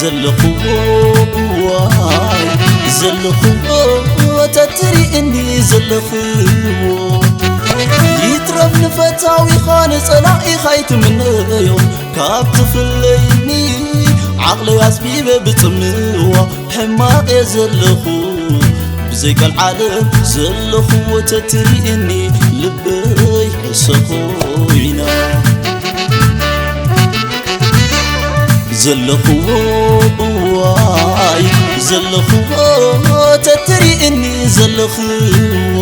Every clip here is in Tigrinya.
ዘለኽዎ እዋይ ዘለኽዎ ተትሪእኒ ዘለኽዎ ይትረፍ ንፈታዊኻ ንጸላኢኻ ኣይትምነዮ ካብ ትፍለይኒ ዓቕለይ ኣጽቢበ ብጽምዋ ሕማቕ እየ ዘለኹ ብዘይ ቀልዓለም ዘለኽዎ ተትሪእኒ ልበይ ሕሰኾ ኢና ዘለኽዎ እዋይ ዘለኽዎ ተትሪእኒ ዘለኽዎ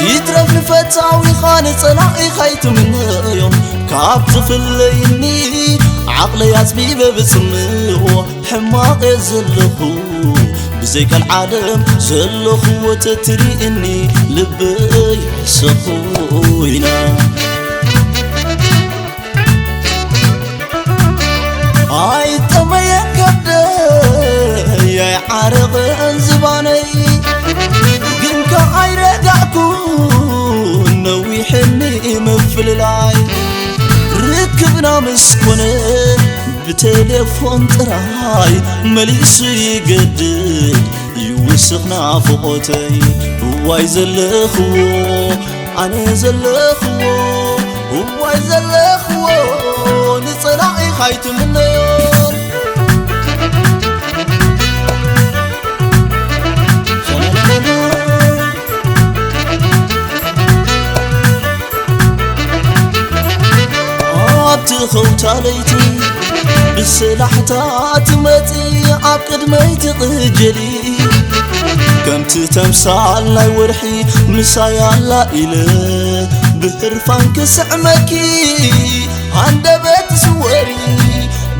ይትረፍ ንፈታዊኻ ንጸላኢኻ ኣይትምነዮ ካብ ዝፍለይኒ ዓቕለይ ኣጽቢበ ብጽምዎ ሕማቕ እየ ዘለኹ ብዘይ ቀልዓለም ዘለኽዎ ተትሪእኒ ልበይ ሕሰኹ ኢና ኣይጠመየን ከብደይ ኣይዓረቐን ዝባነይ ግን ከኣ ኣይረጋእኩን ነዊሕኒ ምፍልላይ ርክብና ምስ ኮነ ብቴሌፎን ጥራይ መሊሱ ይገድድ ይውስኽ ናፍቖተይ እዋይ ዘለኽዎ ኣነ ዘለኽዎ እዋይ ዘለኽዎ ንጸላኢኻ ኣይትምነዮን ኣብቲ ኸውታ ለይቲ ብሰላሕታ ትመጺ ኣብ ቅድመይ ትቕጀሊ ከምቲ ተምሳል ናይ ወርሒ ምሳይ ኣላ ኢለ ብህርፋን ክስዕመኪ ሃንደበት ስወሪ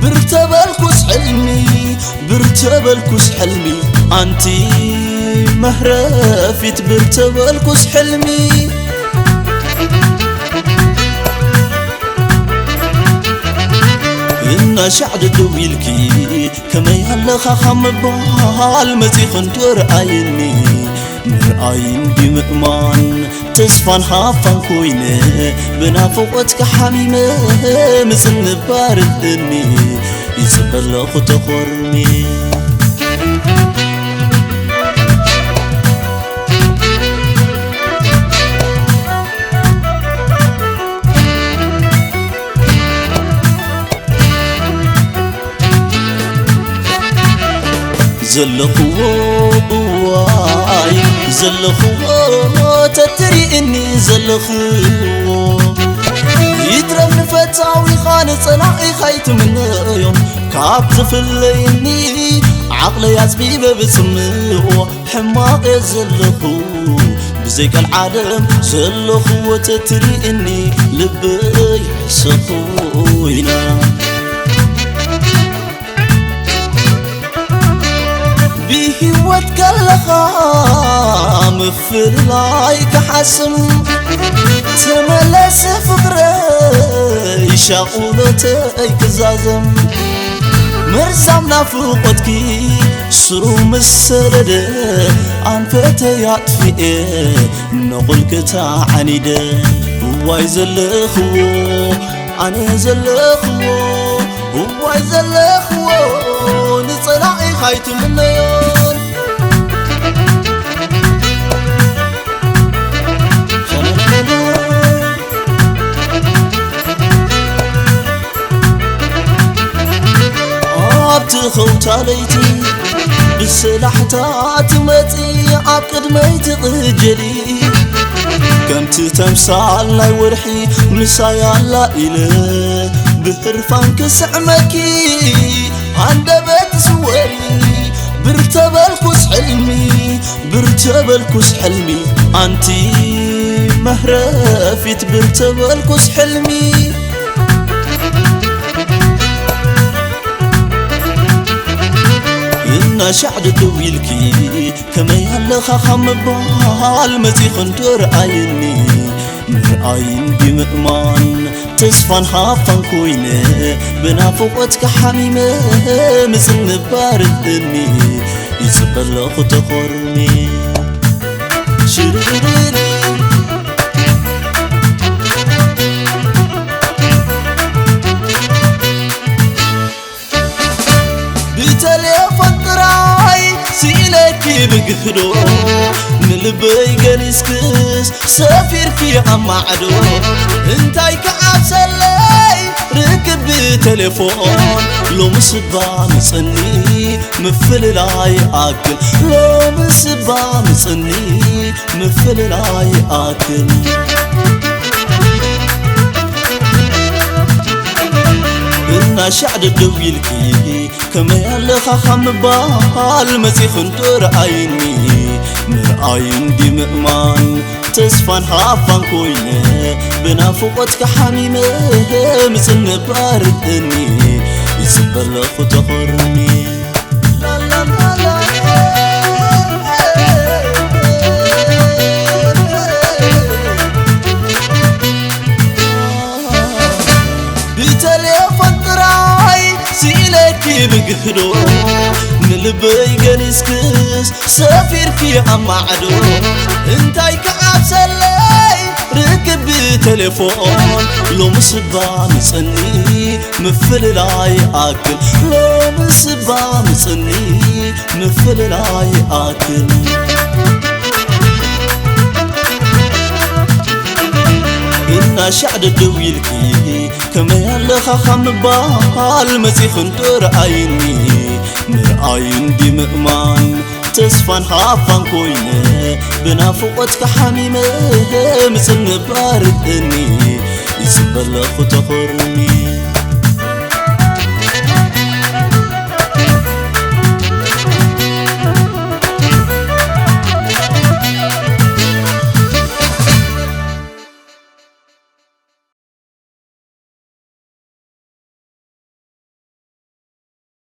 ብር ተበልኩስ ሕልሚ ብር ተበልኩስ ሕልሚ ኣንቲ መህረፊት ብር ተበልኩስ ሕልሚ እናሻዕ ደደው ኢልኪ ከመይ ኣለኻ ካብ ምባል መጺኺ እንዶ ረኣይኒ ምርኣይን ብምእማን ተስፋን ሃፋን ኮይነ ብናፍቖትካ ሓሚመ ምጽንባር እኒ ይጽበ ኣለኹ ተኾርሚ ዘለኽዎ እዋይ ዘለኽዎ ተትሪእኒ ዘለኽዎ ይትረፍ ንፈታዊኻ ንጸላኢኻ ኣይትምነዮ ካብ ዝፍለይኒ ዓቕለይ ኣጽቢበ ብጽምዎ ሕማቕ እየ ዘለኹ ብዘይ ቀልዓለም ዘለኽዎ ተትሪእኒ ልበይ ሕሰኹ ኢና ብህይወት ከለኻ ምፍልላይ ክሓስም ተመለሰ ፍቕረይ ሻቑሎተይ ክዛዘም መርዛም ናፍቖትኪ ስሩ ምስ ሰደደ ኣንፈተይ ኣጥፊኤ ነቑልክታ ዓኒደ እዋይ ዘለኽዎ ኣነ ዘለኽዎ እዋይ ዘለኽዎ ንጸላኢኻ ኣይትምነዮን ኣብቲ ኸውታ ለይቲ ብሰላሕታ ትመጺ ኣብ ቅድመይ ትቕጀሊ ከምቲ ተምሳል ናይ ወርሒ ምሳይ ኣላ ኢለ ብህርፋን ክስዕመኪ ሃንደበት ስወሪ ብር ተበልኩስ ሕልሚ ብር ተበልኩስ ሕልሚ ኣንቲ መህረፊት ብር ተበልኩስ ሕልሚ እናሻዕ ደደው ኢልኪ ከመይ ኣለኻ ካብ ምባል መጺኺ እንዶ ረኣይኒ ምርኣይን ብምእማን ተስፋን ሃፋን ኮይነ ብናፍቖትካ ሓሚመ ምጽንባር እኒ ይጽበ ኣለኹ ተኾርሚ ሽርድን ክዶ ንልበይ ገሊስክስ ሰፊርኪ ኣብ ማዕዶ እንታይ ክዓብሰለይ ርክብ ብቴሌፎን ሎሚ ስባ ምጽኒ ምፍልላይ ኣክል ሎሚ ስባ ምጽኒ ምፍልላይ ኣክል እናሻዕ ደደው ኢልኪ ከመይ ኣለኻ ካብ ምባል መጺኹ እንዶ ረኣይኒ ምርኣይ እንዲ ምእማን ተስፋን ሃፋን ኮይነ ብናፍቖትካ ሓሚመ ምጽንባር እኒ ይጽበለኹ ተኾርኒ ብተሌፎን ጥራይ ስኢለኪ ብግህዶ ንልበይ ገሊስክስ ሰፊርኪ ኣብ ማዕዶ እንታይ ክዓብሰለይ ርክብ ብቴሌፎን ሎሚ ስባ ምጸኒ ምፍልላይ ኣክል ሎሚ ስባ ምጸኒ ምፍልላይ ኣክል እናሻዕ ደደው ኢልኪ ከመይ ኣለኻ ካብ ምባል መጺኹ እንዶ ረኣይኒ ምርኣይ እንዲ ምእማን ተስፋን ሃፋን ኮይነ ብናፍቖትካ ሓሚመ ምጽንባር እኒ ይጽበለኹ ተኾርኒ